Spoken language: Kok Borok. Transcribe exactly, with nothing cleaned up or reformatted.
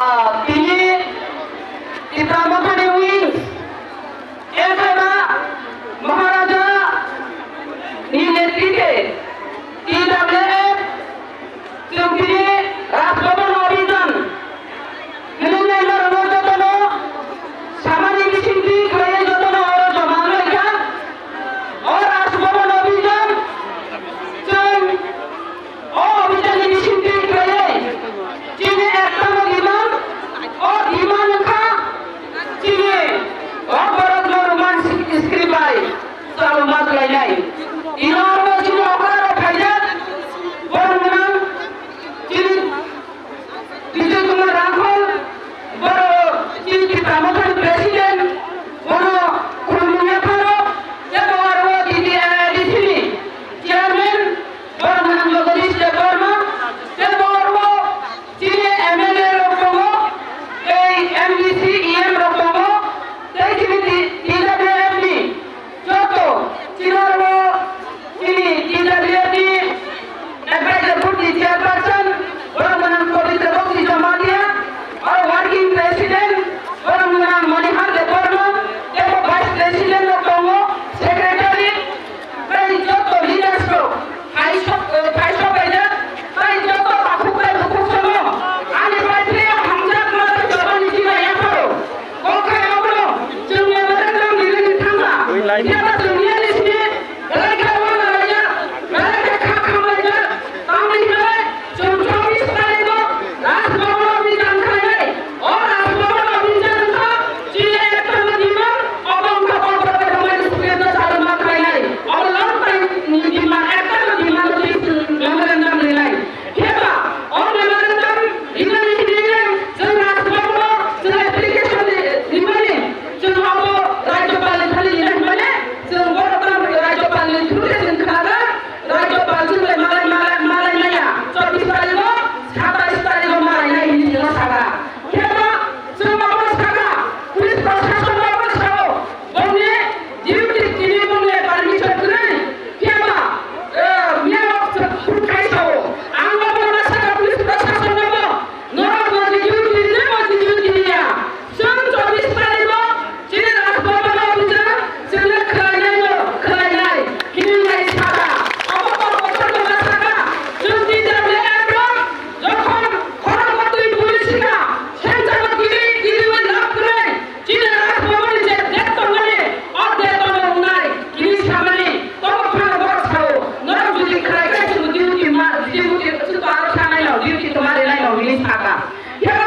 Ah, tini Tipra Mothani wings, F M A Maharaja ni netrite T W F chwng tini Raj Bhaban Abhijan hwnwi nai norokno jotono samani bisingtwi khlaiwi jotono oro joma wnglaikha. O Raj Bhaban Abhijan chwng O abhijanni bisingtwi khlaiwi chini ektano demand, o demand wngkha chini Kokborokno Roman script bai chaluma khlainai. Ino abo chini okra rok phaijak, borok gwnang chini Vijay Kumar Rangkhol, boro chini Tipra Mothani president, bono khulumya pharo, tei bo aro D D I D C ni chairman, Borok nang Jagadish Debbarma, tei bo aro chini M L A rok tongo, tei M D C, E M rok tongo, tei chini T-, T W F ni joto chini aro chini T W F ni advisor board ni chairperson, borok nang Pabitra Bhakti Jamatia, aro working president, borok nang Manihar Debbarma, tei bo vice president rok tongo, secretary, Tei joto leaders rok phai sok, eh, phai sok laijak, tei joto takhuk tei bukhuk sono ani bai phaiya hamjak ma tei jabani jila yapharo. Kok khai abono chwng memorandum rilini thangkha. Ui, line. Phiya ba chwng niyani simi belai khe uana laijak, belai khe kha kham laijak. Tamni hinwi Chwng chobbish tarikh o Raj Bhavan o bijan khlainai. O Raj Bhavan o bijan wngkha chini ekta no demand, obo wngkha Kokborok Roman script no chaluma khlainai. Obo long time ni demand, ekta no demand o twi chwng memorandum rinai. Phiya ba o memorandum rinani hinwi chwng Raj Bhavan o chwng application ri-, rimani chwng obo Rajyapal ni thani rinai hwnmani chwng borok tamo Rajyapal ni through khe chwng khnajak. Rajyapal chwng bai malai, malai, malai maya. Chobbish tarikh o, satais tarikh o malai nai hinwi chwngno sakha. Khe bo chwng abono sakha, police proshashan abono sao. Bongni duty tini bongni permission kwrwi. Khe bo, eh, miyao chwng phut khai sao. Ang abono sakha police proshashan no bo. Norok nokni duty, nini duty niya. Chwng chobbish tarikh o chini Raj Bhavan o bijan chwngno khwlainai no khwlainai hinwi nai sakha. Obo kok bothor tongma sakha. Chwng T W F rok jokhon khorokbo twi puri sikha, sengchakno kiri kiriwi lab kwrwi. Chini Raj Bhavan ni je date tongmani, o date tongma wngnai, hinwi samani, tobo phano borok sao, norok jodi khlai khe chwng duty ma, duty chwng aro sanai no, duty tongma rinai no, hinwi sakha. Phiya ba